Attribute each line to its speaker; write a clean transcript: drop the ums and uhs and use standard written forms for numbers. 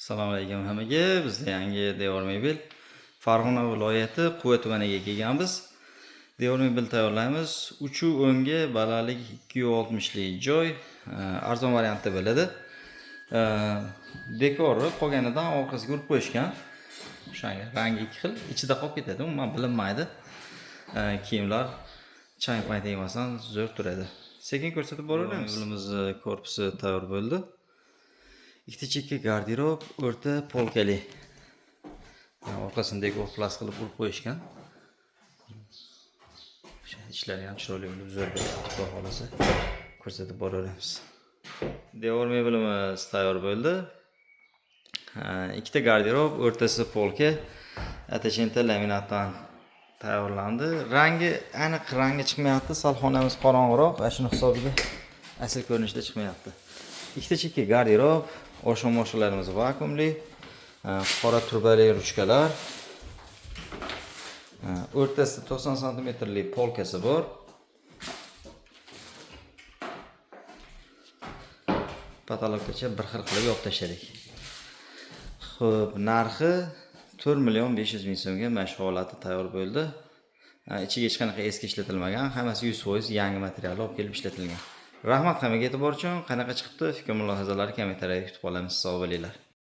Speaker 1: Assalomu alaykum hammaga. Bizda yangi devor mebel. Farg'ona viloyati Quva tumaniga kelganmiz. Devor mebel tayyorlaymiz. 3 o'nga balandlik 260 lik joy, arzon variantda bo'ladi. Dekori qolganidan orqasiga urib qo'yishgan. O'shanga rangi ikki xil, ichida qolib ketadi, umuman bilinmaydi. Kiyimlar chang pang tegmasdan zo'r turadi. Sekin ko'rsatib boraveramiz. Mebelimizni korpusi tayyor bo'ldi. Ikkita chekka garderob, o'rta polkali. Orqasini dekorplast qilib urib qo'yishgan. O'sha ichlari ham chiroyli bo'lib, zo'r bo'ladi. Xudo xohlasa, ko'rsatib boraveramiz. Devor mebelimiz tayyor bo'ldi. Ikkita garderob, o'rtasi polka, Attachenta laminatdan tayyorlandi. Rangi aniq rangi chiqmayapti, sal xonamiz qorong'iroq, ana shuni hisobiga asl ko'rinishda chiqmayapti. Ikkita chekka garderob, oshxona vakuumli, qora trubali ruchkalar. O'rtasida 90 santimetrlik polkasi bor. Potolokgacha bir xil qilib yopib tashladik. Xo'p, narxi 4 million 500 ming so'mga mana shu holati tayyor bo'ldi. Ichiga hech qanaqa eski ishlatilmagan, hammasi 100% yangi material olib kelib ishlatilgan. Rahmat hammaga e'tibor uchun. Qanaqa chiqibdi? Fikr mulohazalarni kommentariyada kutib qolamiz. Sog' bo'linglar.